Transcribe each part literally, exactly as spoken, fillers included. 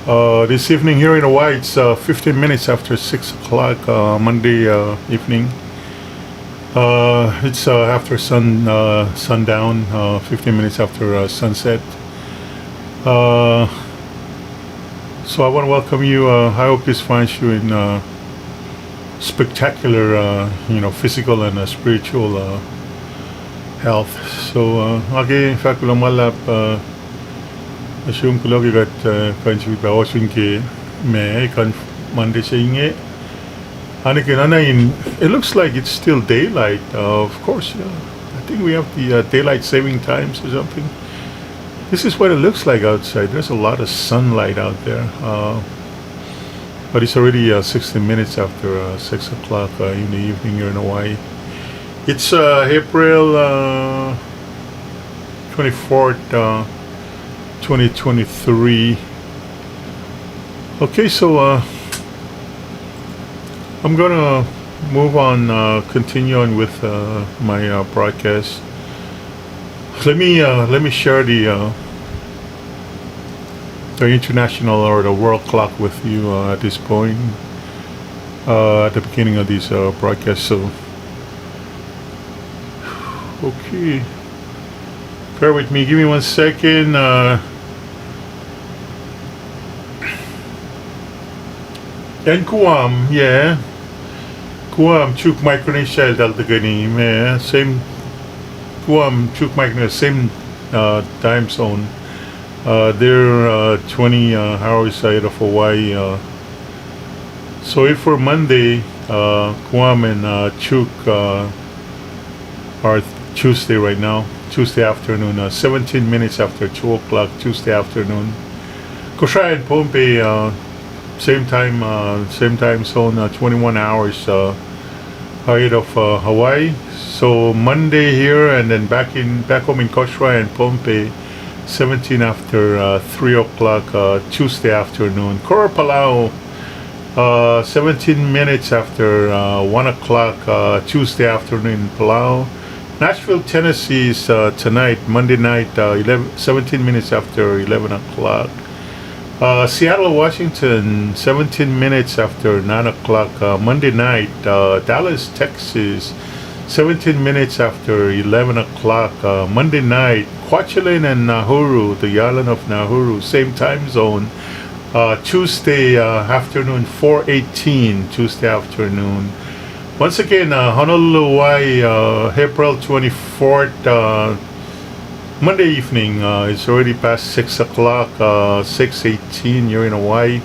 Uh, this evening here in Hawaii, it's, uh, fifteen minutes after six o'clock, uh, Monday, uh, evening. Uh, it's, uh, after sun, uh, sundown, uh, fifteen minutes after, uh, sunset. Uh, so I want to welcome you. Uh, I hope this finds you in, uh, spectacular, uh, you know, physical and, uh, spiritual, uh, health. So, uh, nga ke fahk kuloh ma luhlahp, uh, assume kuloh ke kuht, uh, kuh in sifilpac ohsun ke ma kuh in Monday se inge. Oacna ke, oacna in, it looks like it's still daylight. Uh, of course, yeah. I think we have the, uh, daylight saving times or something. This is what it looks like outside. There's a lot of sunlight out there. Uh, but it's already, uh, sixteen minutes after, uh, six o'clock, uh, in the evening here in Hawaii. It's, uh, April, uh, twenty-fourth, uh, twenty twenty-three. Okay, so, uh, I'm gonna move on, uh, continue on with, uh, my, uh, broadcast. Let me, uh, let me share the, uh, the international or the world clock with you, uh, at this point, uh, at the beginning of this, uh, broadcast. So, okay. Bear with me. Give me one second. Uh, and Guam, yeah. Guam, Chuuk Micronesia, eltahl tuhkweni, yeah. Same, Guam, Chuuk Micronesia, same, uh, time zone. Uh, they're, uh, twenty, uh, hours ahead of Hawaii. Uh, so if for Monday, uh, Guam and, uh, Chuuk, uh, are Tuesday right now, Tuesday afternoon, uh, seventeen minutes after two o'clock Tuesday afternoon. Koshai and Pohnpei, uh, same time, uh, same time zone, uh, twenty-one hours, uh, ahead of, uh, Hawaii. So Monday here and then back in, back home in Koshai and Pohnpei, seventeen after, uh, three o'clock, uh, Tuesday afternoon. Koror, Palau, uh, seventeen minutes after, uh, one o'clock, uh, Tuesday afternoon in Palau. Nashville, Tennessee is, uh, tonight, Monday night, uh, eleven, seventeen minutes after eleven o'clock. Uh, Seattle, Washington, seventeen minutes after nine o'clock, uh, Monday night. Uh, Dallas, Texas, seventeen minutes after eleven o'clock, uh, Monday night. Kwajalein and Nauru, the island of Nauru, same time zone. Uh, Tuesday, uh, afternoon, four eighteen, Tuesday afternoon. Once again, uh, Honolulu, Hawaii, uh, April twenty-fourth, uh, Monday evening, uh, it's already past six o'clock, uh, six eighteen here in Hawaii.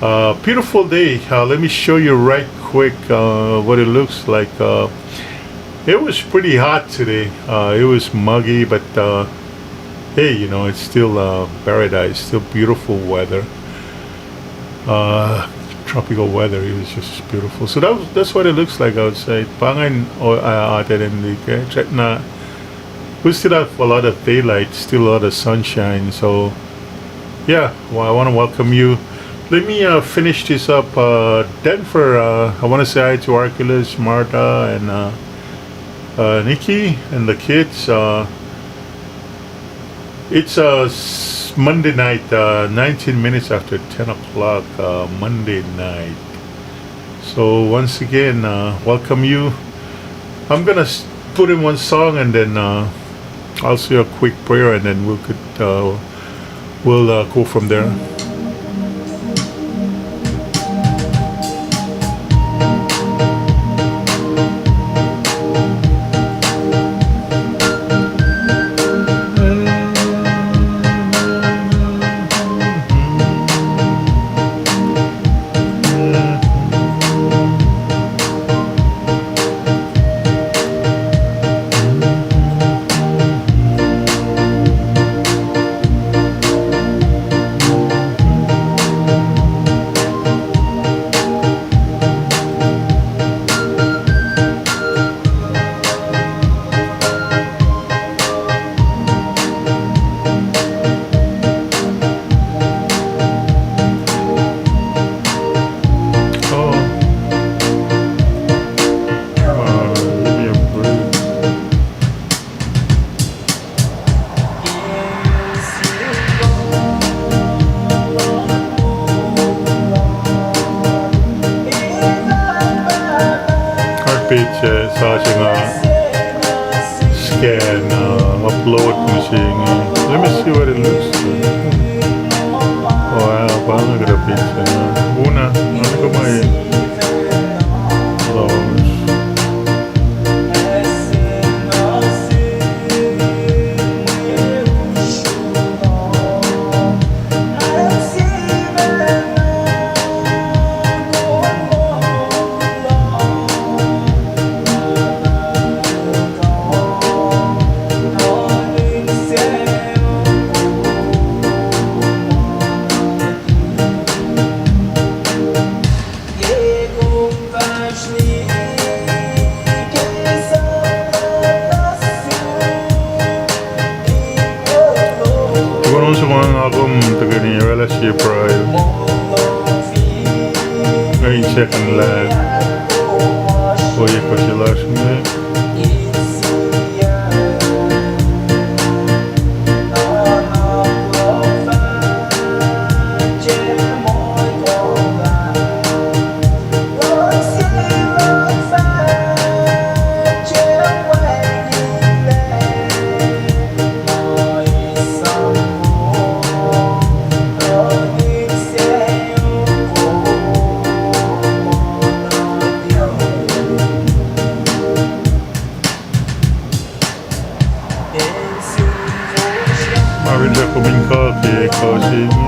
Uh, beautiful day. Uh, let me show you right quick, uh, what it looks like. Uh, it was pretty hot today. Uh, it was muggy, but, uh, hey, you know, it's still, uh, paradise, still beautiful weather. Uh, tropical weather. It was just beautiful. So that was, that's what it looks like outside. Pa ingacn, uh, uh, atacn liki, uh, check na. We still have a lot of daylight, still a lot of sunshine. So, yeah, well, I want to welcome you. Let me, uh, finish this up. Uh, Denver, uh, I want to say hi to Arculus, Marta, and, uh, uh, Nikki, and the kids. Uh, it's, uh, s- Monday night, uh, nineteen minutes after ten o'clock, uh, Monday night. So once again, uh, welcome you. I'm gonna s- put in one song and then, uh, I'll say a quick prayer and then we'll could, uh, we'll, uh, go from there. It se sasuc nga scan, uh, upload mihsenge. Let me see what it looks like. Oh, uh, pa na kuhtuh picture na. Una, na kuh ma e. Launch. Tukun on soko nga kom tuhkweni oraclah sie pruhe. Nga in second lah. Ohiyac kuh se lasr inge. Ma rin se kom in kuh ke kuh se inge.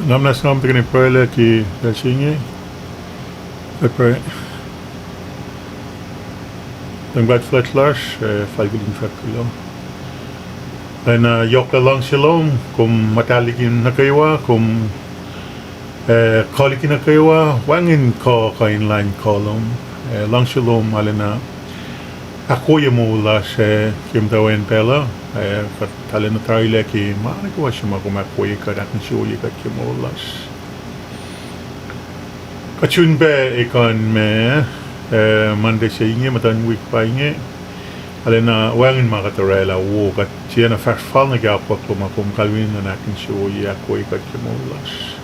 Nga muhnahs nga muh tuhkweni pruhe liki pacl se inge. Kuht pruhe. Pahpah fuhlwact lasr, eh, fal kuht in fahk kuloh. Lwelah yohk luhngse lom, kom muhta liki nuh kwewa, kom, eh, kuh liki nuh kwewa, wacngihn kuh kuh in lain kuh lom, eh, luhngse lom arulacna ahkwoye moul lasr, eh, ke muhtwacn pacl uh, eh, kuht arulacna tarilac ke ma nuh kwewa se ma kom ahkwoye kuht, ahkinsewowoye kuht ke moul lasr. Kuht sun pac ekuh in ma, eh, Monday se inge, muhtuhn wik pa inge, arulacna wacngihn ma kuht orwaclah wo, kuht tiacna fahsr fal nuh ke akwuck lom, ma kom kalweni in ahkinsewowoye ahkwoye kuht ke moul lasr.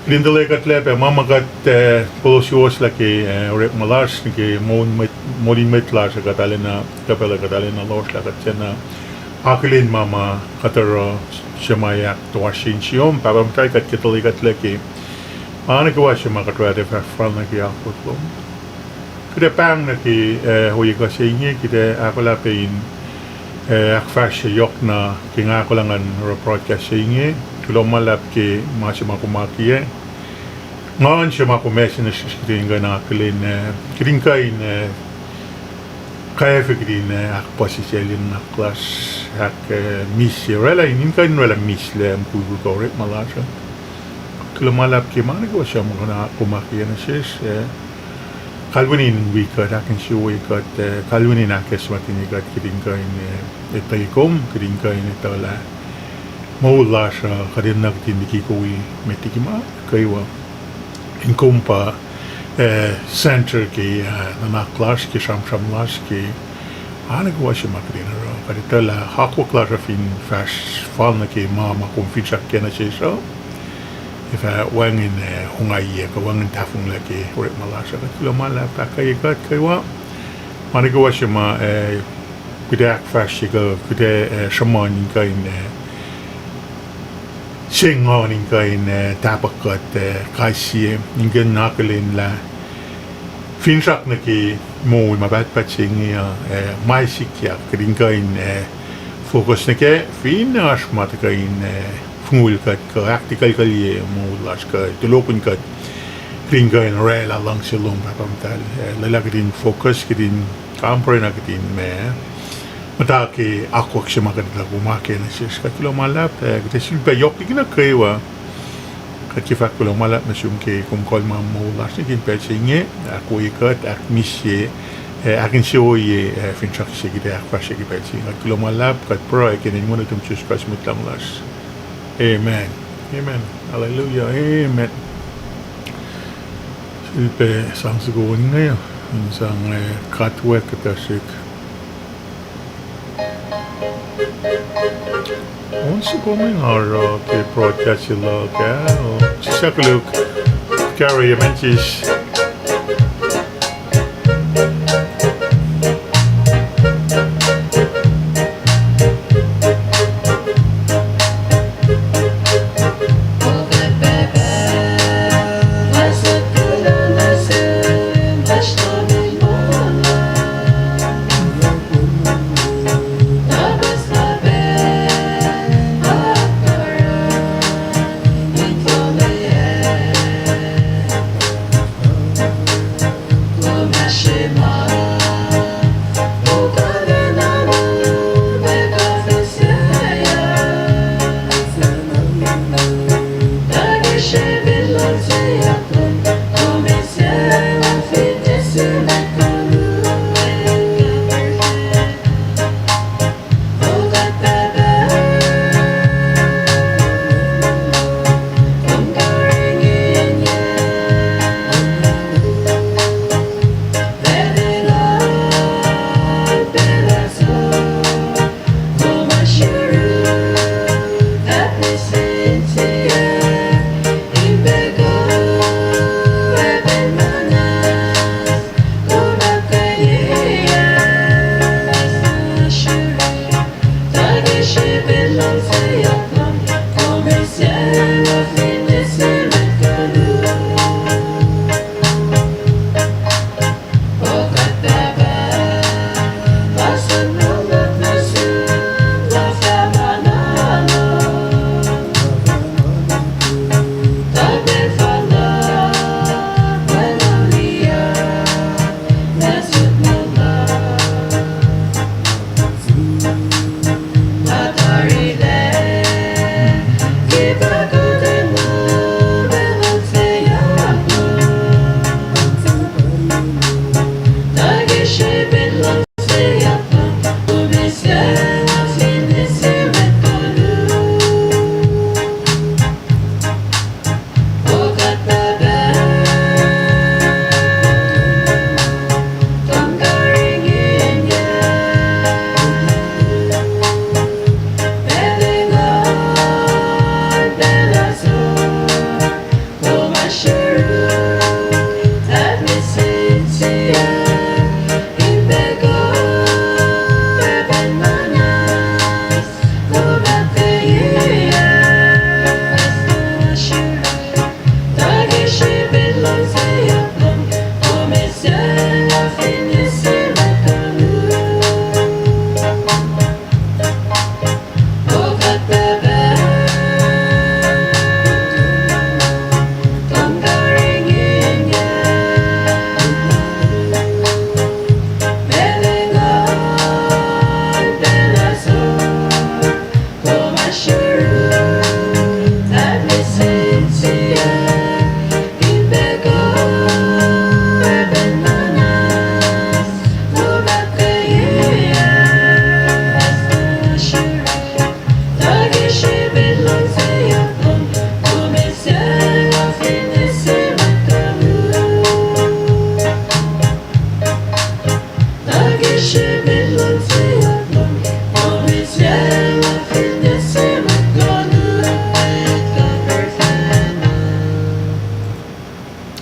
Kuht in tuhlac kuhtlac pac ma ma kuht, eh, puhla suwohslah ke, eh, orekma lasr nuh ke moul mwet, moul in mwet lasr uh, kuht arulacna, kuh pacl uh kuht arulacna lohsrlah kuht sacna akihlen ma ma kuht oruh, suc ma ahktoasrye insiyom. Pahpah Muhtahl, kuht ke tuhlac kuhtlac ke ma nuh kwewa suc ma kuht orwaclah fahsr fal nuh ke akwuck lom. Kuht ac pahng nuh ke, eh, ohiyac kuh se inge, kuht ac ahkolah pac in, eh, ahkfahsrye yohk na ke nga ahkolah ngan oruh broadcast se inge. Kuloh ma luhlahp ke ma se ma kom akiyac, nguhn se ma kom ase nuh sesr, kuht in kuh in akihlen, eh, kuht in kuh in, eh, kwacfe kuht in, eh, ahkpuhsisaclye nuhnak lasr, ahk, eh, mihs, orwaclah in, in kuh in orwaclah mihslac mukwikwi kuh orekma lasr uh. Kuloh ma luhlahp ke ma nuh kwewa suc ma kom akiyac nuh sesr, eh, kalweni in wi kuht, ahkinsewowoye kuht, eh, kalweni in ahkacsmakihnye kuht, kuht in kuh in, eh, etuh kom, kuht in kuh in etuhlah moul lasr uh, kuht enenuh kuht in liki kom, met liki ma nuh kwewa. In kom pa, eh, center ke, eh, nuhnak lasr, ke sramsram lasr, ke ma nuh kwewa suc ma kuht in oruh. Kuht etuhlah akwuck lasr uh fin fahsr fal nuh ke ma ma kom finsrak kac nuh sesr uh, ac fah wacngihn, eh, ongaiyac kuh wacngihn tahfonglac ke orekma lasr uh. Kuht kuloh ma luhlahp, ahkkweye kuht kwewa. Ma nuh kwewa suc ma, eh, kuht ac ahkfahsrye kuh kuht ac, eh, sruhmuhn in kuh in, eh, se nguhn in kuh in, eh, tahpuhk kuht, eh, kais sie in kuh in akihlen lah finsrak nuh ke moul ma pahtpaht se inge uh, eh, ma sikyak kuht in kuh in, eh, focus nuh kac, finne oasr ma tuhkuh in, eh, fongul kuht kuh ahktikuclkuclye moul lasr kuh tulohkihn kuht, kuht in kuh in orwaclah luhngse lom, Pahpah Muhtahl. Eh, lwelah kuht in focus, kuht in kampare na kuht in ma muhta ke akwuck se ma kuht etuh kom akiyac nuh sesr. Kuht kuloh ma luhlahp, eh, kuht ac sifilpac yohk liki nuh kwewa. Kuht ke fahk kuloh ma luhlahp nuh sum ke kom kalmac moul lasr nuh ke pacl se inge, ahkwoye kuht, ahkmihsye, eh, ahkinsewowoye, eh, finsrak se kuht ac ahkfahsrye ke pacl se inge. Kuht kuloh ma luhlahp, kuht pruhe ke inen Wen nuhtum Jisus Kraist Mwet Lahngo lasr. Amen. Amen. Hallelujah. Amen. Sifilpac sang soko on inge, in sang, eh, katwack kuhtuh srihk. On soko inge nga oruh ke broadcast se luhk ah, sislah koluk, kari Mensis.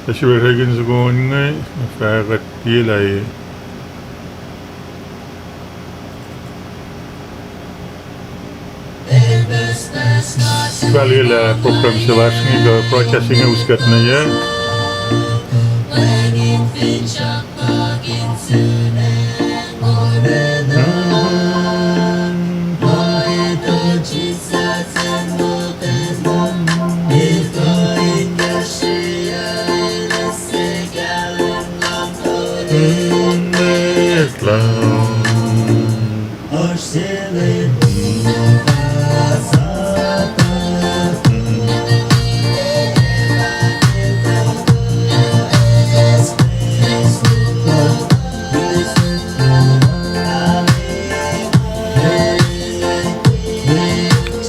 Ac srihpac srihkihn soko inge, fah kuht tiac lah e. Fahliyelah program se lasr inge kuh broadcast inge us kuht nuh yac.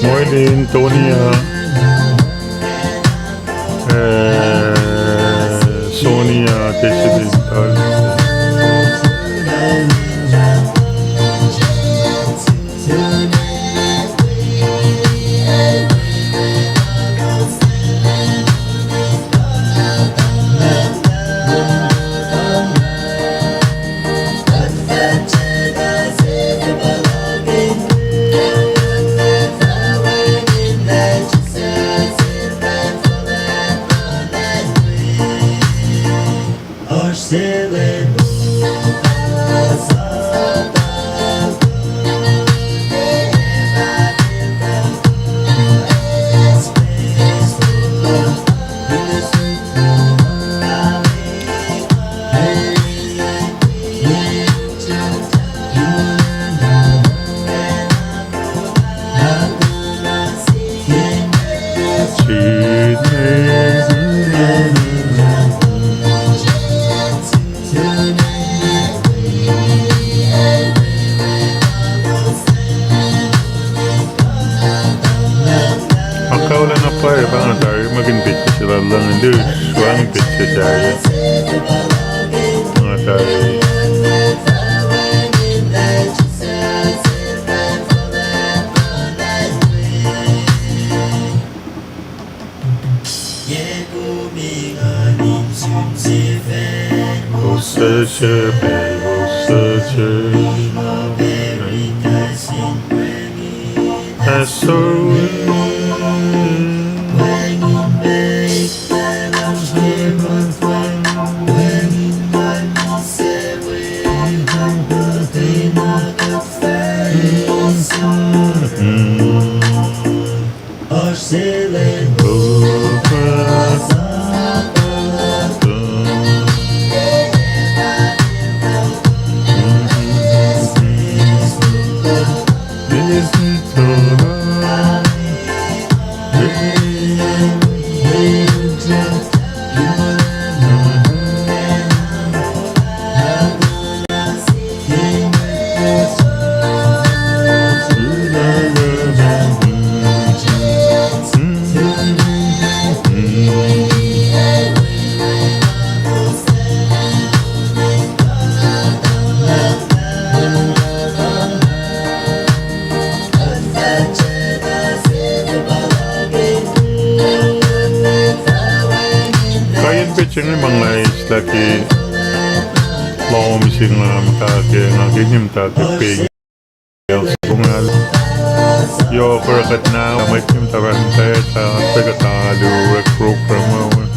Moilin, Tonia, eh, Sonia, Tesibintal. Akaula na pwacye pa nga tari, ma kihn petsac se lal luhngse, wacngihn petsac sahyac. Nga tari. Kain petsac inge ma nga eislah ke lohm se nga muhta ke nga ke nimuhta ke peng el sungal. Yohk oruh kuht na mwet nimuhta fahsr muhtwacta, kuht alu program uh.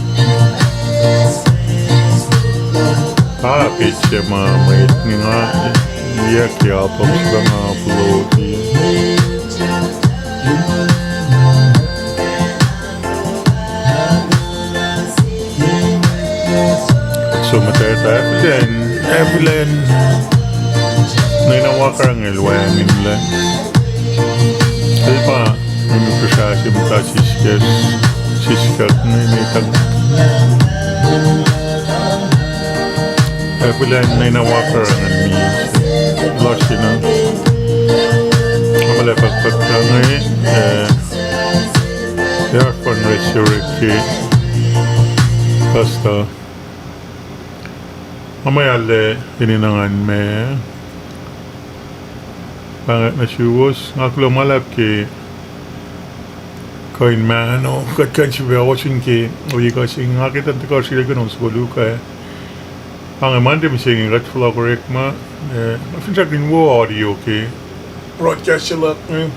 Ah, petsac ma mwet inge nga, yac ke album se nga upload-i. Som muhtwacta Evelyn, Evelyn. Nina Walker ange el wacngihnlac. El pa nina fihsrwacsr muhta siskas, siskak nina tuh. Evelyn, Nina Walker ange el misac lasr na. Amala pakpak ange, eh, ac fundraiser ke Pastor. Nga muh arlac enenuh ngan ma pahngak nuh suwos, nga kuloh ma luhlahp ke Kuh in mahno, kuht kuh in sifil ohsun ke wi kuh se inge, nga ke tuh tuhkuh srihke kunom soko luhk ah. Pa inge Monday mihsenge kuht fohlohk orekma, eh, nga finsrak in wo audio ke broadcast se luhk inge.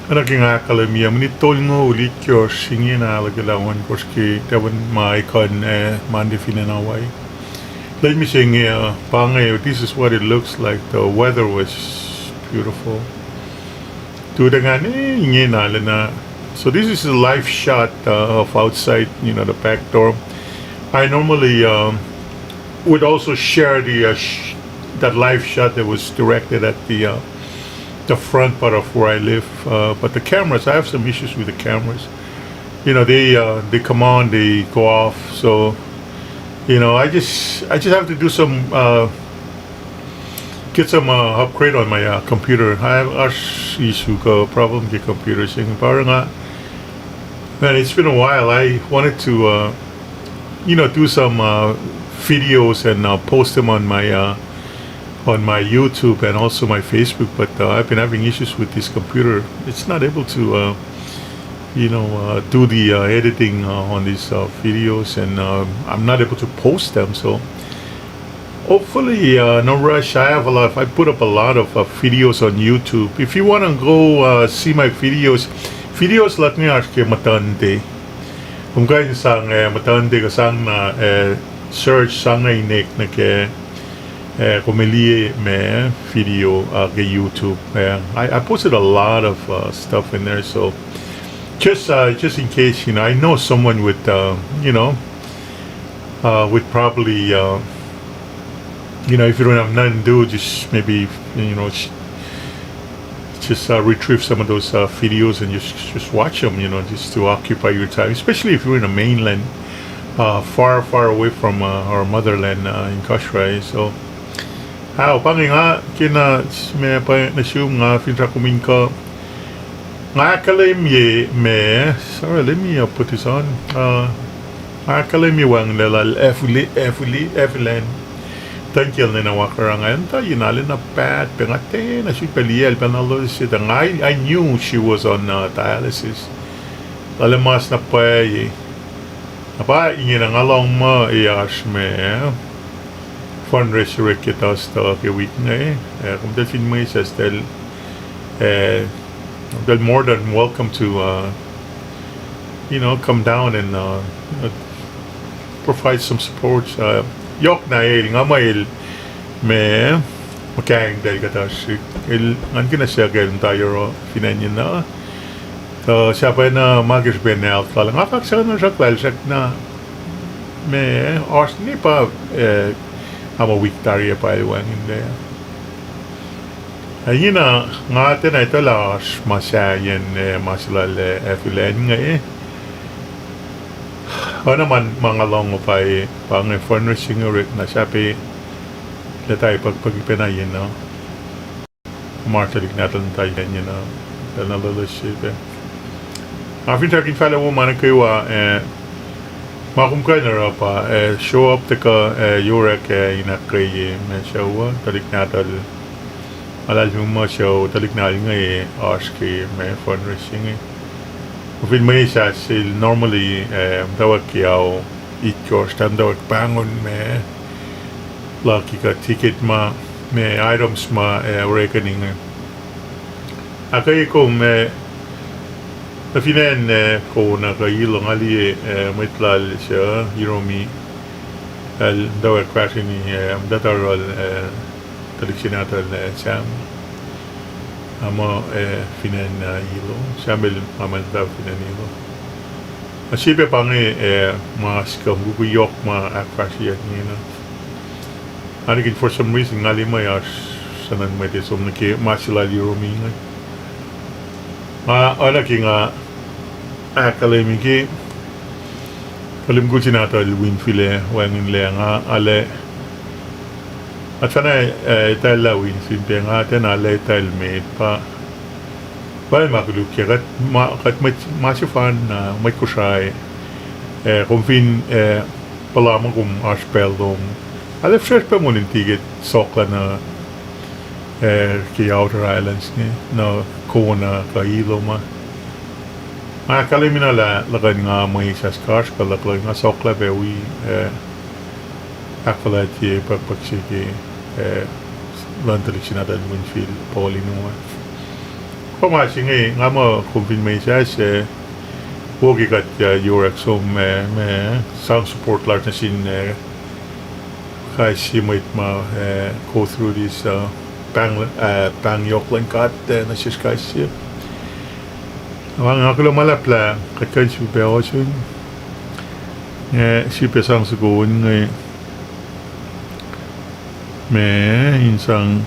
Oacna ke nga ahkkahlwemye, minit tolngoul itkohsr, ingena ahluhkwelah ohnkohsr ke tahfuhn ma ekuh in, eh, Monday fin acn Hawaii. Lwen mihsenge uh, pa inge, this is what it looks like. The weather was beautiful. Tuh tuh ngan, eh, ingena lacna. So this is a live shot, uh, of outside, you know, the back door. I normally, um, would also share the, uh, sh-, that live shot that was directed at the, uh, the front part of where I live. Uh, but the cameras, I have some issues with the cameras. You know, they, uh, they come on, they go off. So, you know, I just, I just have to do some, uh, get some, uh, upgrade on my, uh, computer. I have oasr issue kuh problem ke computer se inge pa oruh nga, man, it's been a while. I wanted to, uh, you know, do some, uh, videos and, uh, post them on my, uh, on my YouTube and also my Facebook, but, uh, I've been having issues with this computer. It's not able to, uh, you know, uh, do the, uh, editing, uh, on these, uh, videos, and, uh, I'm not able to post them. So hopefully, uh, no rush. I have a lot of, I put up a lot of, uh, videos on YouTube. If you wanna go, uh, see my videos, videos luhk inge oasr ke muhtuhnte. Kom kuh in sang, uh, muhtuhnte kuh sang na, uh, search, sang na inek nuh ke, uh, kom liye ma video, uh, ke YouTube. Uh, I, I posted a lot of, uh, stuff in there, so just, uh, just in case, you know, I know someone would, uh, you know, uh, would probably, uh, you know, if you don't have nothing to do, just maybe, you know, sh-, just, uh, retrieve some of those, uh, videos and just, just watch them, you know, just to occupy your time, especially if you're in the mainland, uh, far, far away from, uh, our motherland, uh, in Kosrae. So, uh, pa inge nga kena, ma pa nuh sum, nga finsrak kom in kuh. Nga ahkkahlwemye ma, sorry, let me, uh, put this on. Uh, nga ahkkahlwemye wacngihnlac lal Efili-, Efili-, Efilan. Tuh kacl ninac wakra nga, muhta ina lacna paht, pa nga tiacna suk pac liyacl pacl na loeloes se tuh nga, I, I knew she was on, uh, dialysis. Lal mas na pwacye. Na pa ingena nga lohng muh e oasr ma fundraiser ke Thursday ke wik inge, uh, kom tahl fin mwesahs tahl, uh, tahl more than welcome to, uh, you know, come down and, uh, you know, provide some support. Uh, yohk na el, nga muh el ma, muh kaing tahl kuhtasrihk. El, ngan kena siyuck el muhta yohrohl fin acn inge. Tuh sahp na ma ke srihpen health lal. Nga fahk siyuck na srack lal srack na ma oasr ne pa, eh, ama wik tari ah pa el wacngihnlac. Ac ingena nga tiacna etuh lah oasr ma sahyacn, eh, ma se lal, eh, Efilan inge. Oacna ma, ma nga lohng uh pa, pa inge fundraising orek na sahp leta pukpuki pacna yen uh. Ma tuhlihk nahtuhl muhta yen yen uh, pacl na loeloes se pac. Nga finsrak in fahlac wo ma nuh kwewa, eh, ma kom kuh in oruh pa, eh, show up tuhkuh, eh, yorek, eh, in ahkkweye ma sucu uh, tuhlihk nahtuhl. Alalfim ma sucu, tuhlihk nahtuhl inge oasr ke ma fundraising inge. Kom fin mwesahs sel normally, eh, muhtwacwacack ke ao itkohsr, tuh muhtwacwacack pahngon ma luhk kuh ticket ma, ma items ma, eh, orekeni inge. Ahkkweye kom, eh, nuh fin acn, eh, Kona kuh Hilo nga liye, eh, mwet lal suc Hiromi, el muhtwacwacack fahsrweni, eh, muhta tari lal, eh, tuhlihk se nahtuhl, eh, Sam. Ama, eh, fin acn, eh, Hilo. Sam el ma muhta fin acn Hilo. Na sie pac pa inge, eh, ma sikam kuku yohk ma ahkfahsryeyuck ingena. Oacna ke for some reason nga liye muh oasr soenna mwet ac som nuh ke ma se lal Hiromi inge. Nga, oacna ke nga ahkkahlwemye ke tuhlihk mukul se nahtuhl Winfield ah wacngihnlac nga, ale, atfana, eh, etail lah Winfield pac nga tiacna ale etail met pa, pa ma koluk ke kuht ma, kuht mwet ma sefanna, mwet Kosrae, eh, kom fin, eh, puhla muh kom oasr pacl lom, ale fihsrwacsr pac moul in ticket sohklah nuh, eh, ke outer islands inge, nuh Kona kuh Hilo ma. Nga ahkkahlwemye na lah luhkuhn nga mwe sasuc kasr kuh luhk luhn nga soklah pac wi, eh, ahkfuhlwactye pukpuk se ke, eh, luhn tuhlihk se nahtuhl Winfield Paul in oa. Kom ma se inge, nga muh kom fin mwe sasuc, eh, wo ke kuht, eh, yorek som, eh, ma sang support lasr nuh sin, eh, kais sie mwet ma, eh, go through this, uh, pahng, eh, pahng yohk luhn God, eh, nuh sesr kais sie. Ac nga kuloh ma luhlahp lah kuht kuh in sifilpac ohsun, eh, sifilpac sang soko inge, ma in sang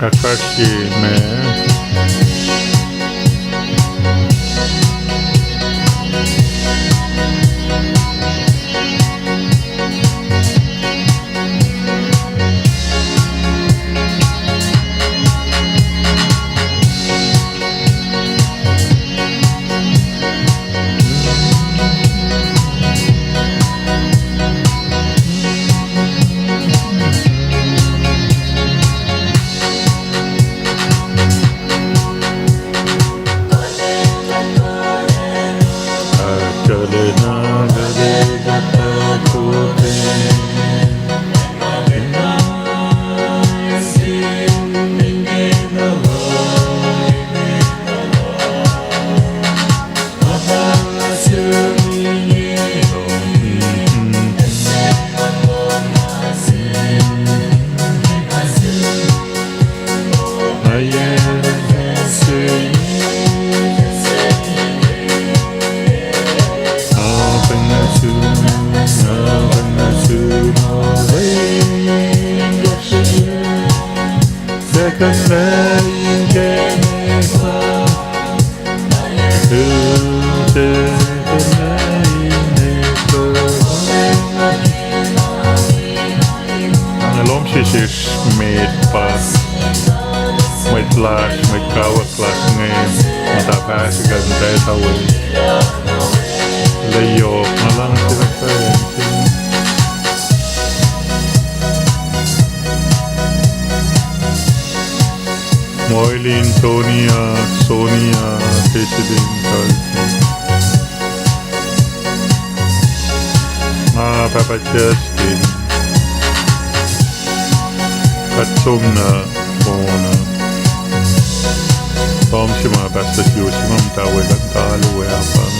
ahkfahsrye ma Nga lohm sesr met pa mwet lasr, mwet kawuck lasr inge, muhta pahsikuhn pacl ah we. Leyohk, nga luhngse na pacl se. Moilin, Tonia, Sonia, President, Carlton. Nga Pahpah Justin. Kuht som nuh Kona. Lohm se ma Pastor Josh ma muhta we kuht in talu we apang.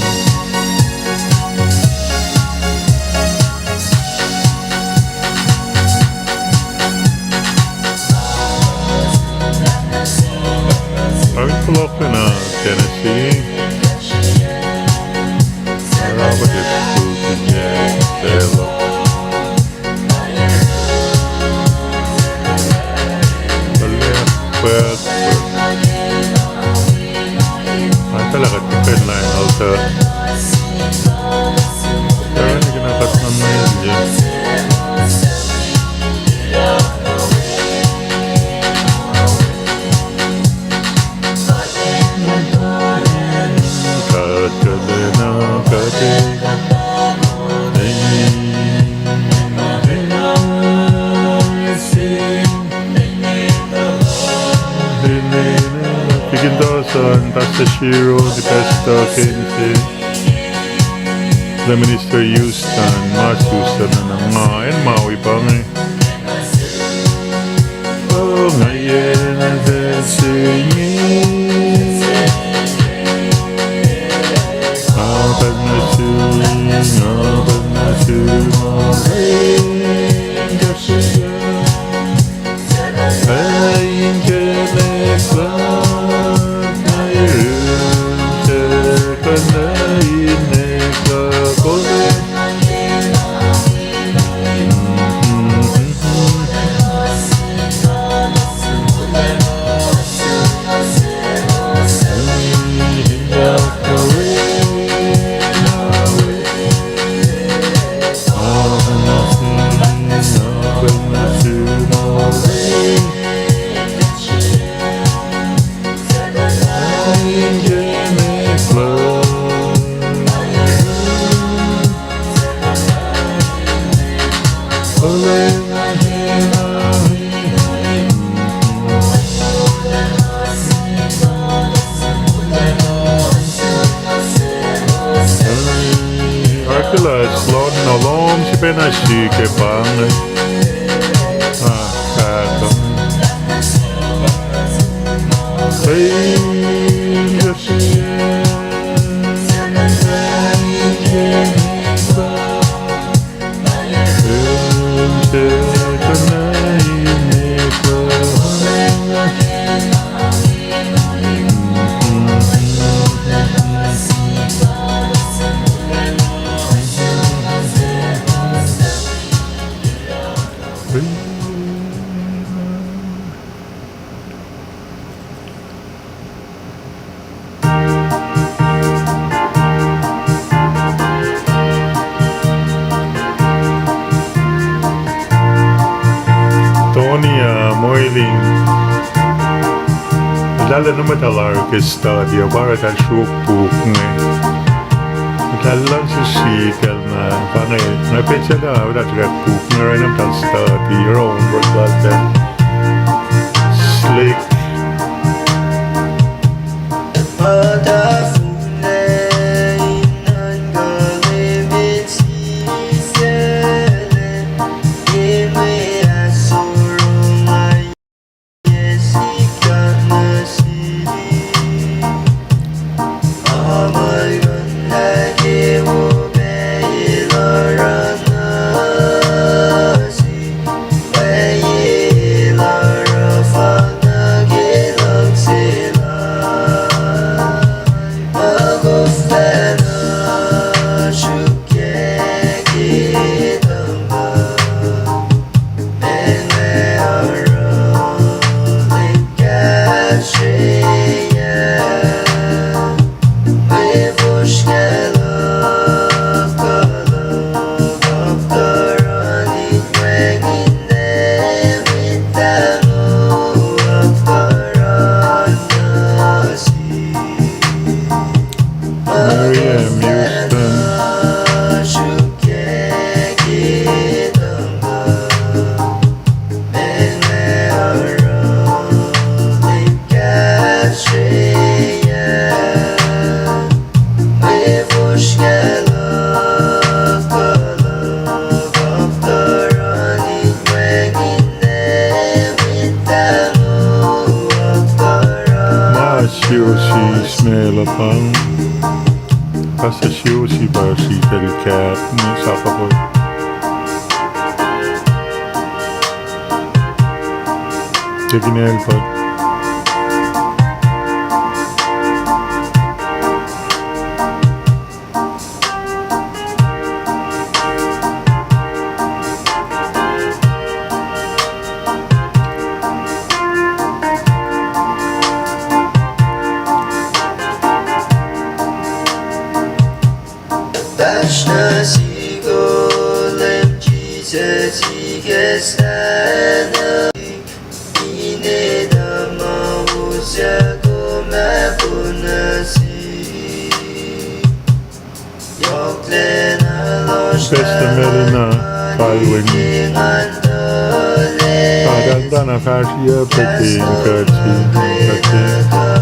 Kawin fohlohk nuh Tennessee. Robert is food in the Deacon Dawson, Pastor Shiro, the pastor, Kenji, the minister Houston, Mas Houston, na nga, acn Maui pa inge. Kuloh, lon na lohm srihpac na srihke pa inge. Ah, kahto. Hey, yes. Tony ah, Moiling. Eltahl nuh met ah lar ke study ah, pa oruh eltahl sruok puk inge. Eltahl luhngse sritacl na, pa inge, nga petsac lah eltahl sruok puk inge, oruh eltahl study, oruh homework lal ah. Slick. Mary M. Houston. Ma siosi smel apang. Pasta siosi pa sritacl kat ni sakapot. Tekin el pa. Pesta Melina Kalweni. Tataltana fahsriyuc pete in kuht in kuht in.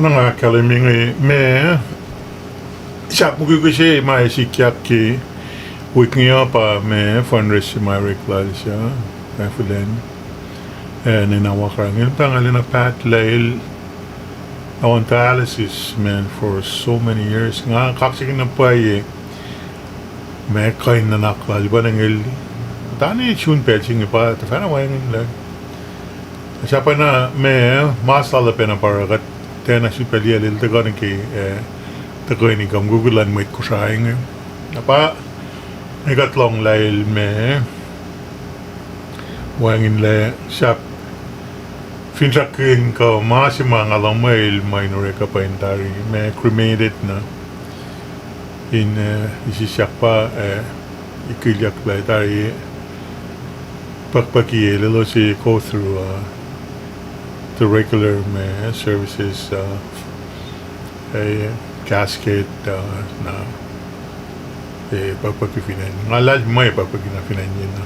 Na nga ahkkahlwemye inge, ma sahp mukwikwi se ma sikyak ke wik inge uh pa ma fundraiser ma orek lal se, Rafael an, eh, ninac wakra inge, pa nga lena paht lah el on dialysis, man, for so many years. Nga kaksakihn na pwacye ma kuh in nuhnak lal pa nengel, tani sun pacl se inge pa tuhfahna wacngihnlac. Sahp na ma mas lal pacna pa oruh kuht tiacna sun pacl liyacl el tuhkuh nuh ke, eh, tuhkweni kuh mukwikwi luhn mwet Kosrae inge. Na pa nge kuht lohng lah el ma wacngihnlac, sahp finsrakkihn kuh ma se ma nga lohng muh el ma in orek uh pa in tari ma cremated na in, eh, isisyak pa, eh, ikihlyucklac tari puhkpuhki el, elos ac go through, uh, the regular ma services, uh, eh, casket, uh, na, eh, puhkpuhki fin acn. Nga luhlahl ma puhkpuhki na fin acn inge na.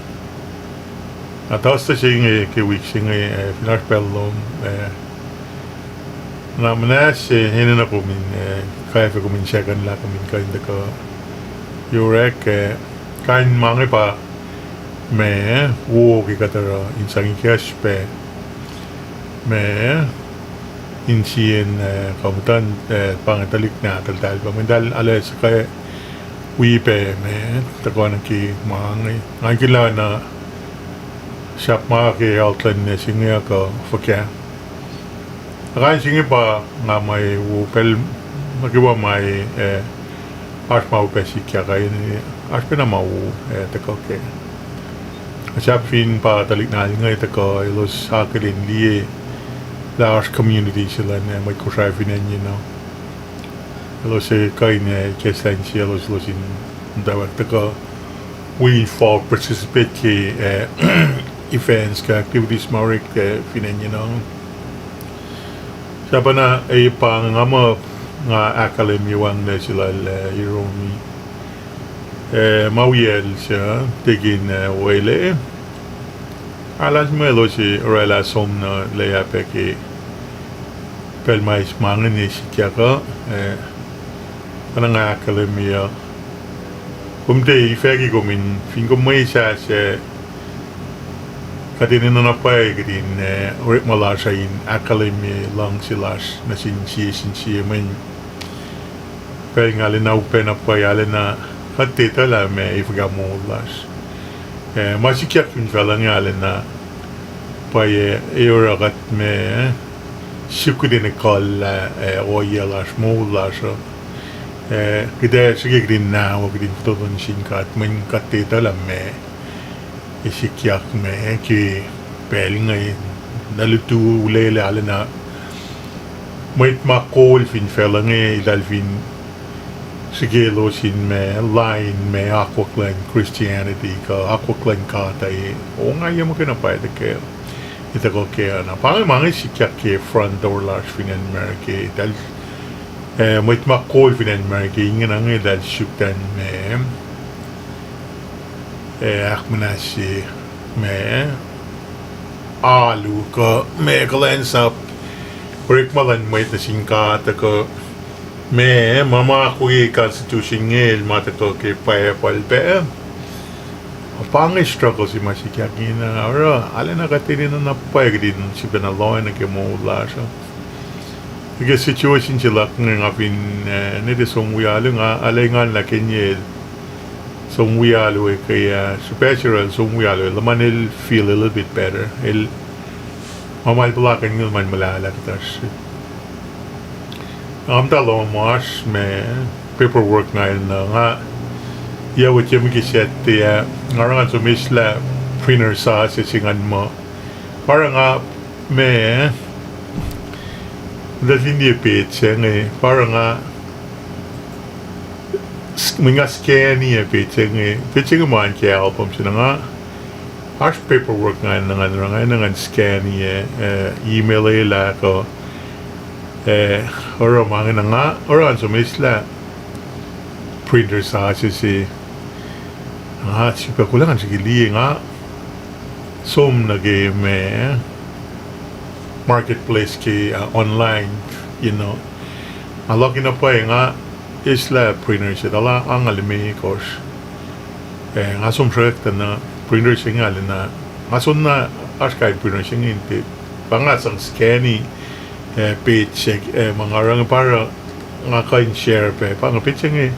Na Thursday se inge ke wik se inge, eh, fin oasr pacl lom, eh, na muhnahs, eh, enenuh kom in, eh, kwacfe kom in second lah kom in kuh in tuhkuh orek, eh, kain ma inge pa ma wo ke kuht oruh in sang ikacsr pac ma insiyacn, eh, kuh muhtuhn, eh, pa inge tuhlihk nahtuhltahl pa mwet ah, alu suhkawihl wi pac ma tuhkuh nuh ke ma inge. Nga kihla na sahp ma ke health luhn ninac se inge uh kuh fuhkah. Kain se inge pa nga ma wo pacl nuh kwewa ma, eh, oasr ma upac sikyak ah, oasr pacna ma wo, eh, tuhkuh kac. Sahp fin pa tuhlihk nahtuhl inge tuhkuh, elos akihlen liye lah oasr community se luhn, eh, mwet Kosrae fin acn inge na. Elos ac kuh in, eh, ikacslah insiyaclos, elos in muhtwacwacack tuhkuh wi involve, participate ke, eh, events kuh activities ma orek, eh, fin acn inge na. Sahp na, eh, pa nga muh nga ahkkahlwemye wacngihnlac se lal, eh, Iromi, eh, ma wiyacl se, tekin, eh, wele. Ahlahs ma elos ac orwaclah som nuh lwelah pac ke pacl ma eis ma inge sikyak uh, eh, pa na nga ahkkahlwemye uh. Kom tiac ifacki kom in, fin kom mwesahs, eh, kuht enenuh na pwacye kihtin, eh, orekma lasr uh in ahkkahlwemye luhngse lasr nuh sin sie sin sie mweyen pacl inge arulacna upac na pwacye, arulacna kuht etuh lah ma ac fuhkah moul lasr. Eh, ma sikyak fin facluh inge arulacna pwacye, eh, oruh kuht ma suk kuht in ekuhllah, eh, ohiyac lasr, moul lasr uh. Eh, kuht ac srihke kihtin nahwuh, kihtin fototo nuh sin God, mweyen kuht etuh lah ma ac sikyak ma ke pacl inge, na lutu ulele arulacna mwet ma kol fin facluh inge eltahl fin srihke elos in ma lain ma akwuck luhn Christianity kuh akwuck luhn God uh, ongaiyac muhkwena pwacye tuh ke, etuh kuh ke na. Pa inge ma inge sikyak ke front door lasr fin acn America, eltahl, eh, mwet ma kol fin acn America ingena inge eltahl suk tacn ma, eh, ahkmuhnahsye ma alu kuh ma kuhlwacnsap, orekma luhn mwet nuh sin God uh kuh ma, ma ma koi constitution inge el ma tuhkuh ke Bible pac. Pa inge struggle se ma sikyak ingena, oruh arulacna kuht enenuh na pwacye kihtin sifacna lohacng nuh ke moul lasr uh. Ke situation se luhk inge nga fin, eh, nete som wi alu, nga arlac engan lah Kenye som wi alu ke, ah, srihpac se oruh el som wi alu, luhman el feel a little bit better. El ma ma el puhlakihn inge luhman muhlahlah kuhtuh srihk. Nga muhta lohm oasr ma paperwork nga enenuh, nga yac wet ye muhkisactte ah, nga oruh ngan som eislah printer sasuc se ngan muh, pa oruh nga ma, muhta fin liye page se inge, pa oruh nga, mwe nga scan-i page se inge, page se inge ma ke album se na nga, oasr paperwork nga enenuh ngan oruh, nga enenuh ngan scan-i, eh, email-i lah kuh, eh, oruh ma inge na nga oruh ngan som eislah printer sasuc se. Nga sifilpac kuloh ngan srihke liye, nga som nuh ke ma marketplace ke, ah, online. you know. Nga luhk na pwacye nga eislah printer se, tuh lah angngaul limekohsr. Eh, nga som sruhkwack tuh na printer se inge arulacna, nga soenna oasr kain printer se inge in tiac, pa nga sang scanni, eh, page se, eh, ma nga oruh inge pa oruh nga kuh in share pac, pa inge page se inge.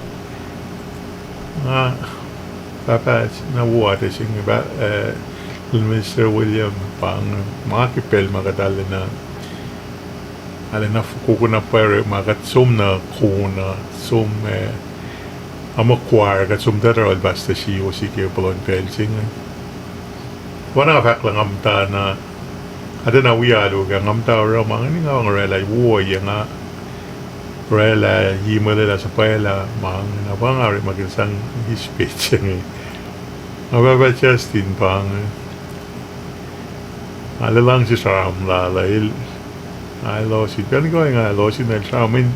Nga, pahpah na wo atac se inge, pa, eh, Minister William, pa inge, ma ke pacl ma kuht arulacna, arulacna f-, koko na pwacye orekma kuht som nuh kona, som, eh, a ma choir, kuht som tuh oruh pastor se wo se ke puhlan pacl se inge. Pa na nga fahk lah nga muhta na, atacna wi alu ke nga muhta oruh ma inge, nga orwaclah wo ye nga orwaclah, ye mwe lwelah suhpwaclah ma inge, na pa nga orekmakihn sang eis page se inge. Nga pahpah Justin pa inge. Nga luhngse sramsram lal ah, el, nga elos in, pacl kuh nga elos in el sramsram in,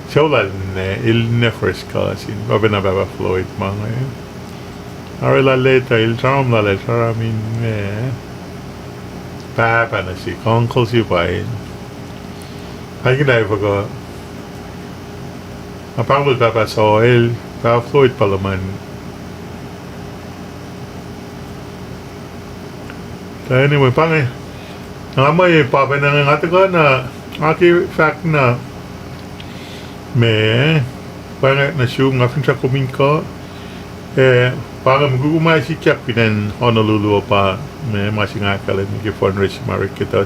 sucu lal ne, el ne first cousin, pacna pahpah Floyd ma inge. Nga orwaclah leta, el sramsram lal ah, el sramsram in me, pahpah nuh sihk, uncle se pa in. Kain kihn lah fuhkah. Nga pahngon pahpah Saul, pahpah Floyd pa luhman. Tuh anyway, pa inge, nga mwe pahpah na inge nga tuhkuh na, nga ke fahk na, me, pa inge nuh sum, nga finsrak kom in kuh, eh, pa inge mukwikwi ma sikyak fin acn Honolulu uh pa, me, ma se nga ahkkahlwemye ke fundraise ma orek ke tuh.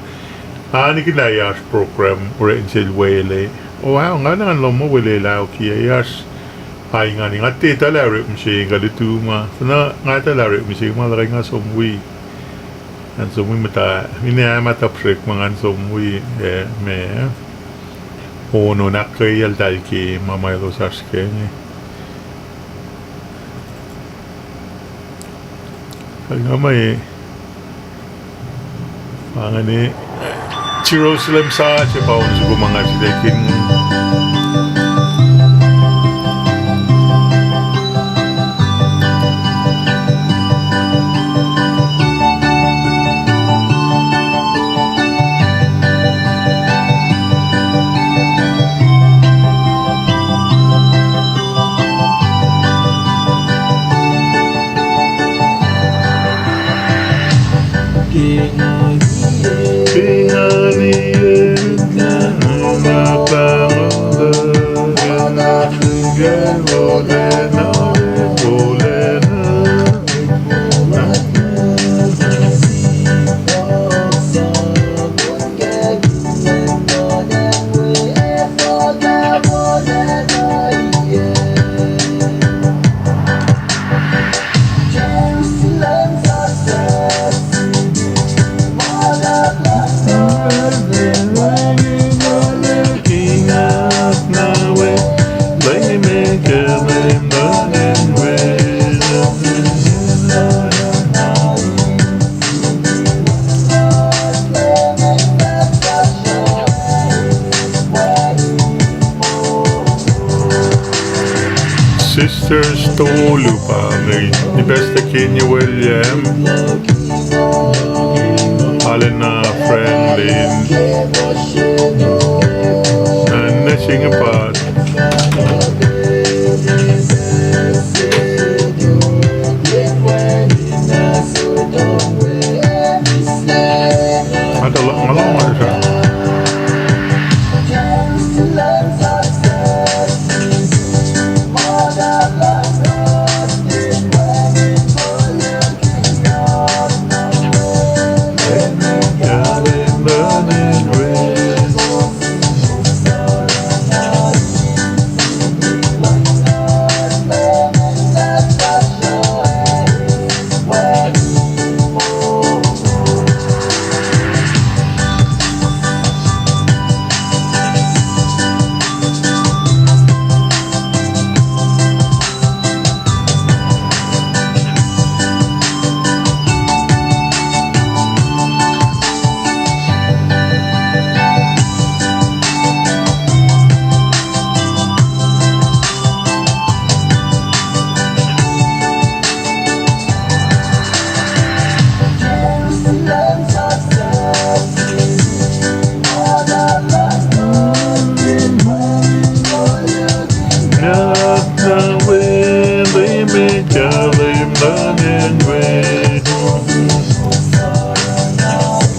Nga nikihn lah oasr program orek in sel wele. O, nga na ngan lohm muh wele lah okiyac oasr. Pa ingacn, nga tiac etuh lah orek mihsenge kuh lutu ma. Fin nga etuh lah orek mihsenge ma luhkuhn nga som wi. Ngan som wi muhta, finne ma tuhp srihk ma ngan som wi, eh, me. Ono, ahkkweyacl tahl ke ma ma elos oasr kac inge. Nga mwe, pa inge, Jerusalem sa se pa on soko ma nga sitakin. Sisters tolu pa inge, ni Pastor Kenny William, Alena Franklin, na nuh se inge pa Kahlwem luhn acn we.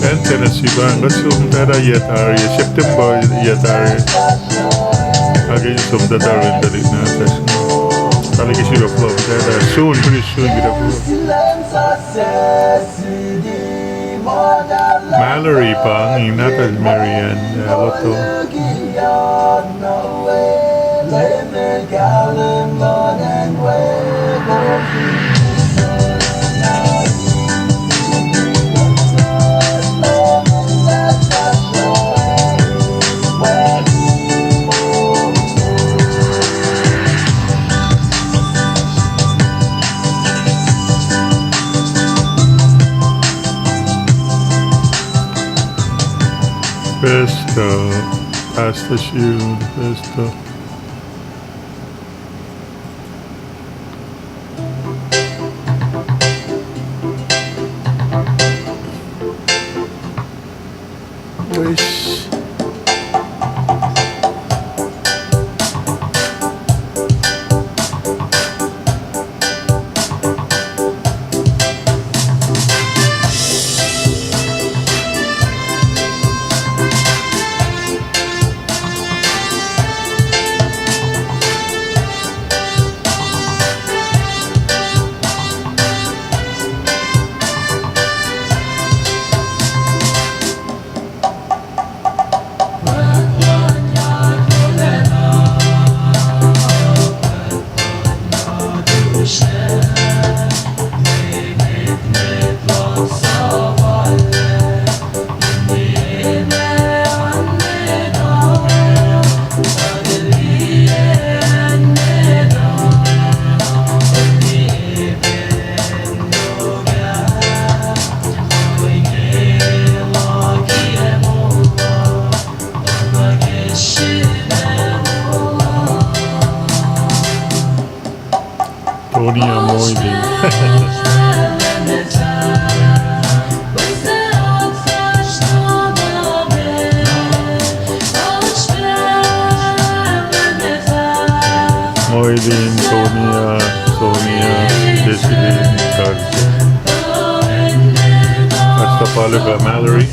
Acn Tennessee pa inge, kuht som tuh yac tari, September yac tari. Ac ke som tuh tari in tuhlihk nahtuhsr. Tuhlihk ke srihpac plum tuh, soon, pretty soon, kita plum. Mallory pa inge, nahtuhl Marian, uh, Lotto. Pesta, pasta siun, pesta. Wish. Tony ac Moili. Moili, Tony, Tony, Jesse, Charles. Asta Paluka, Mallory.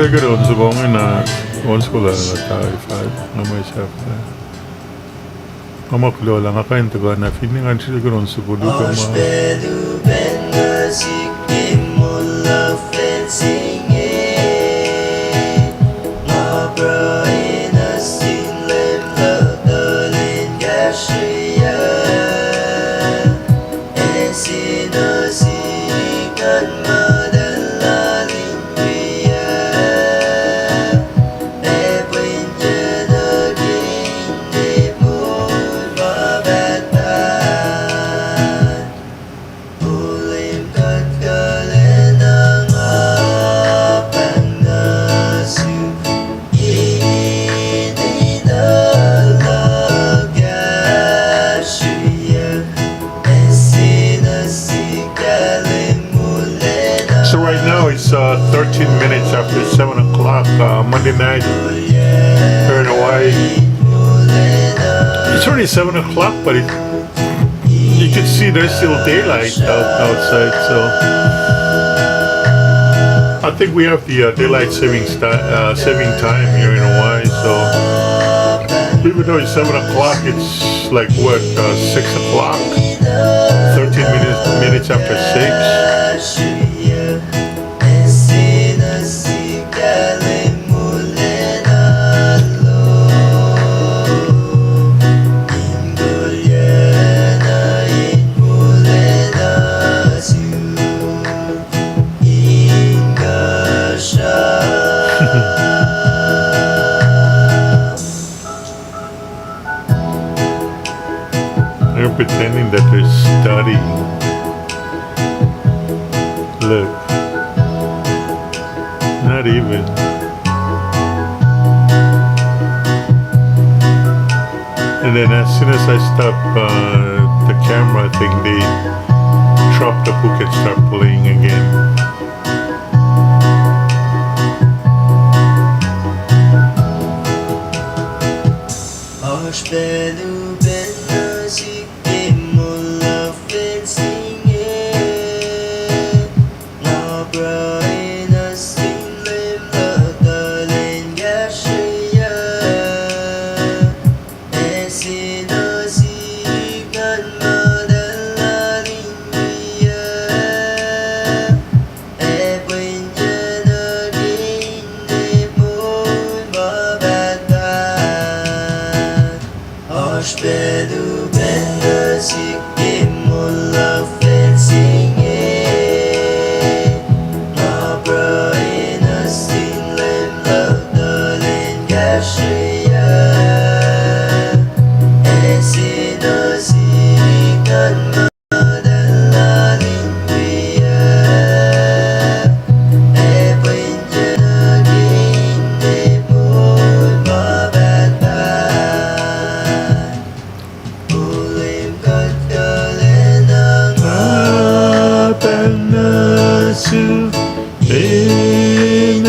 Ke on soko ingena, on soko lah nga tari fal, nga mwe sahflah. Nga ma kuloh lah nga kuh in tuhkuh na finne ngan srihke on soko luhk ma. So right now it's uh, thirteen minutes after seven o'clock uh, Monday night here in Hawaii. It's already seven o'clock, but it, you can see there's still daylight out, outside. So I think we have the uh, daylight saving sti- uh, saving time here in Hawaii. So even though it's seven o'clock, it's like what uh, six o'clock, thirteen minutes minutes after six. They're pretending that they're studying. Look. Not even. And then as soon as I stop uh, the camera, I think they drop the book and start playing again. Oasr pacl upac nuh sihk ke moul luhk fin se inge, nga pruhe nuh sin Leum tuh tuh lwen kahsrweyuc, ac se nuh sihk ngan muhtahl lal in wiyuc, ac pwenyuc nuh ke ine moul ma pahtpaht. Oasr pacl upac nuh sihk ke moul luhk fin se inge, nga pruhe nuh sin Leum tuh tuh lwen kahsrweyuc, ac se nuh sihk ngan muhtahl lal in wiyuc, ac pwenyuc nuh ke ine moul ma pahtpaht. O Leum God kuhlwacna, nga pahng nuh sum, enenuh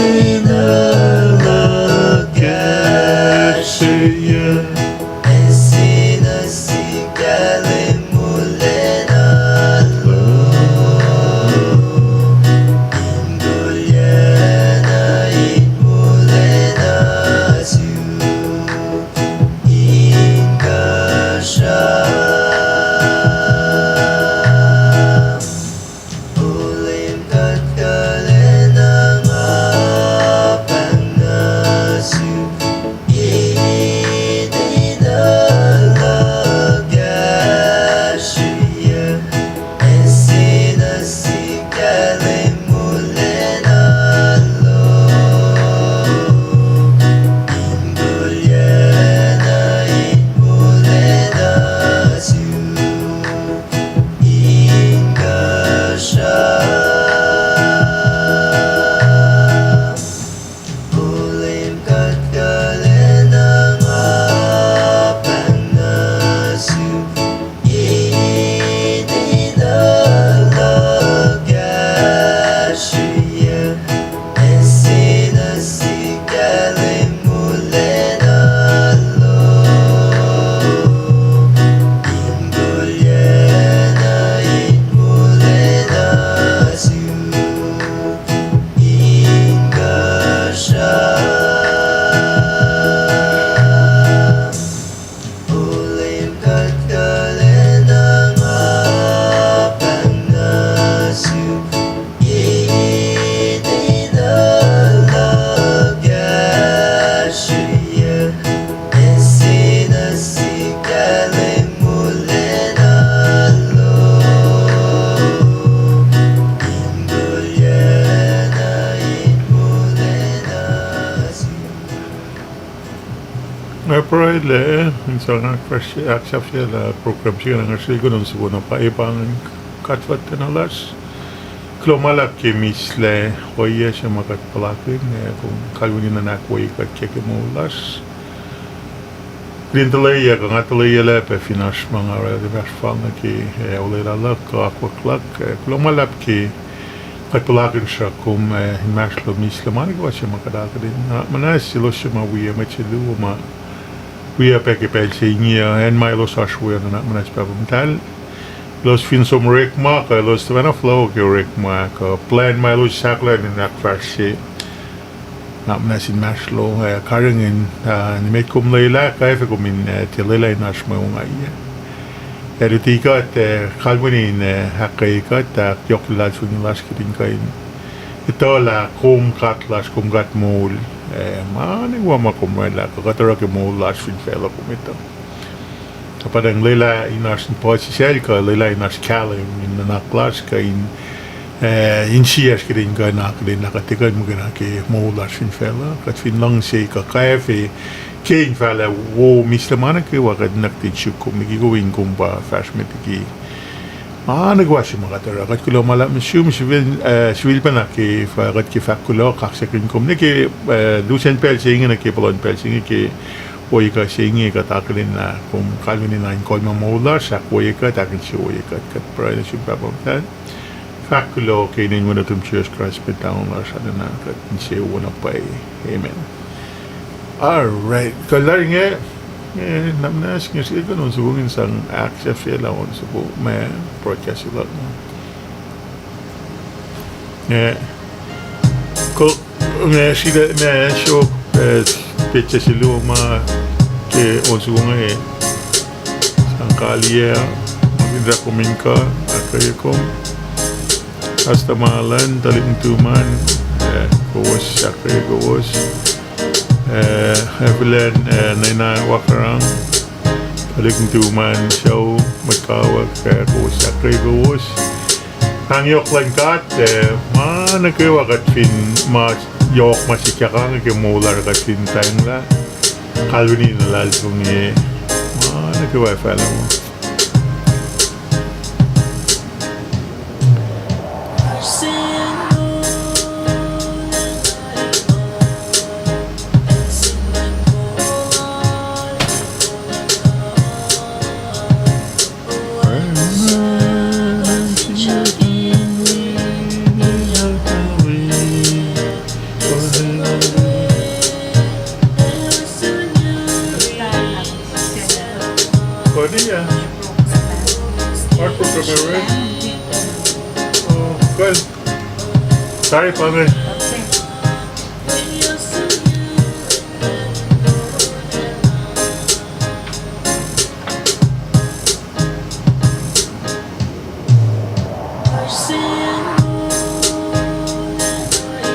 luhk kahsrweyuc, ac se nuh sihk kahlwem wolacna lom, in kolyacna in wolacna sum, in kuhsrao. O Leum God kuhlwacna, Pruhe lah in sang ahksahfyelah program se ingacn, nga srihke in on soko na pa, e pa ingacn God Fuhten lasr. Kuloh ma luhlahp ke mihslac ohiyac se ma kuht puhlakihn, ah, kom kalweni in ahkwoye kuht ke, ke moul lasr. Kuht in tuhleyuck, nga tuhleyucklac pac fin oasr ma nga oraclah fahsr fal nuh ke, ah, olwelah luhk kuh akwuck luhk, ah, kuloh ma luhlahp ke kuht puhlakihn sruhk kom, ah, inmahsrlon mihslac ma nuh kwewa se ma kuht akihlen. Nga muhnahs elos suc ma wi mwet se luo ma wi pac ke pacl se inge uh, acn ma elos oasr we uh, nuhnak muhnahs Pahpah Muhtahl. Elos fin som orekma kuh elos tuhfahna flow ke orekma kuh plwacn ma elos sahklacn in ahkfahsrye, nuhnak muhnahs inmahsrlon, ah, karihngihn, ah, nimet kom lwelah, kwacfe kom in, ah, tiac lwelah in oasr mwe ongaiyac. Ac luti kuht, ah, kalweni in, ah, ahkkweye kuht, ah, yohk luhlahlfongi lasr kuht in kuh in etuh lah kom God lasr, kom God moul, ah, ma nuh kwewa ma kom oraclah kuh kuht oruh ke moul lasr fin facluh kom etuh. Kuh pa tuh lwelah in oasr in puhsisacl kuh lwelah in oasr kahlwem in nuhnak lasr kuh in, ah, insiyacsr kuht in kuh in akihlen lah kuht tiac kuh in muhkwena ke moul lasr fin facluh, kuht fin luhngse kuh kwacfe ke in fahlah wo mihslac ma nuh kwewa, kuht nuhnak in suk kom liki kom in kom pa fahsr met liki ma nuh kwewa se ma kuht oruh. Kuht kuloh ma luhlahp nuh sum sifil, ah, sifilpacna ke fah kuht ke fahk kuloh, kaksakihn kom nuh ke, ah, lusen pacl se inge nuh ke puhlan pacl se inge ke ohiyac kuh se inge kuht akihlen lah kom kalweni na in kolma moul lasr, ahkwoye kuht, ahkinsewowoye kuht, kuht pruhe nuh sum Pahpah Muhtahl. Fahk kuloh ke inen Wen nuhtum Jisus Kraist Mwet Lahngo lasr, alu na kuht insewowo na pwacye. Amen. All right. Kuh lari inge, eh, nuhnak muhnahs inge srihke in on soko in sang ahksahfyelah on soko ma broadcast luhk. Eh, kuh, inge srihke ma srihk, eh, petsac se luo ma ke on soko inge, sang kaliyac, ma fin sahk kom in kuh, ahkkweye kom. Pastor Marlon, tuhlihk nuhtum an, eh, kowos ahkkweye kowos. Eh, Evelyn, eh, Nena Wakarang, tuhlihk nuhtum an sucu, mwet kawuck, eh, kowos ahkkweye kowos. Pahng yohk luhn God, eh, ma nuh kwewa kuht fin ma yohk ma sikyak inge ke moul lasr kuht fin tahnglah, kalweni in luhlahlfongi, ma nuh kwewa ac fahlah muh Kuht in, ah, Mark program, right? Oh, kuh. Tari pa inge.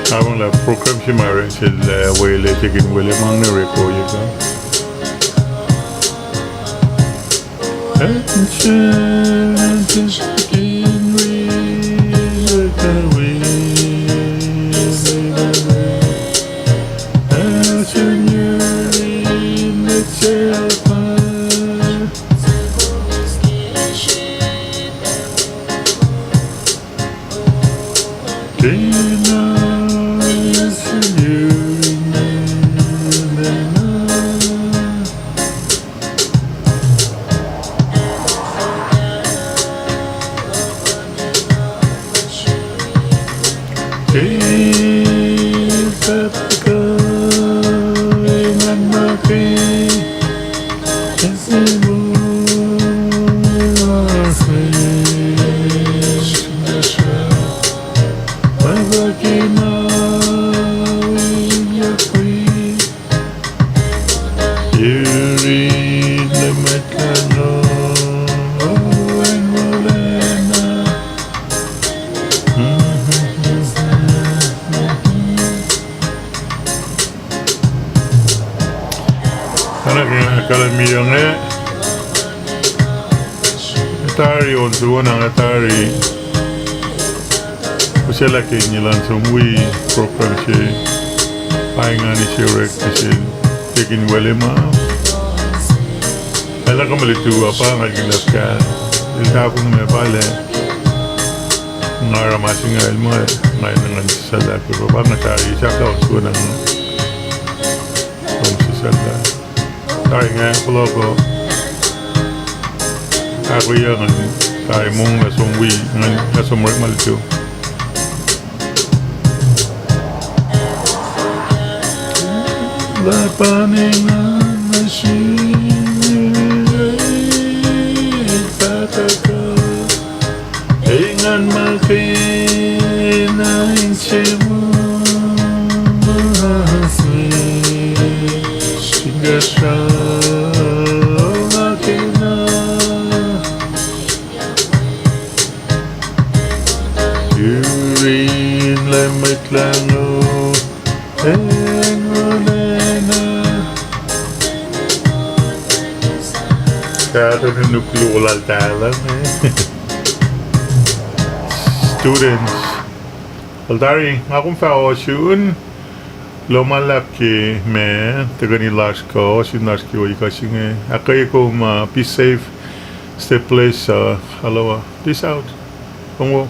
Aollah program se ma orek sel, ah, Wele, Tekin Wele, ma inge orek ohiyac kuh. Oacna ke nga ahkkahlwemye inge, tari on soko na nga tari usaclah ke ngilan som wi program se, pa ingacn se orek nuh sel Tekin Wele ma El ac kom lutu uh pa nga kihn nuh ke el tahfonglac ma pwacye. Nga oruh ma se inge el muh nga enenuh in sisaclah ke pa nga tari sahflah on suonang. Kom sisaclah. Tari inge fohlohko. Ahkoeyuck ngan tari monglac som wi ngan ac som orekma lutu. Lah pa engan nuh sin Pahpah God, engan ma kena in se ma se, sin kahsruh ma kena. Yurin Leum Mwet Lahngo, engan lacna. Kahto in nuknuk lal talan, eh. Students. Well, tari, nga kom fah ohsun. Kuloh ma luhlahp ke ma tuhkweni lasr kuh ohsun lasr ke wi kuh se inge. Ahkkweye kom, uh, be safe, stay blessed, uh, aloha. Peace out. Kom wo.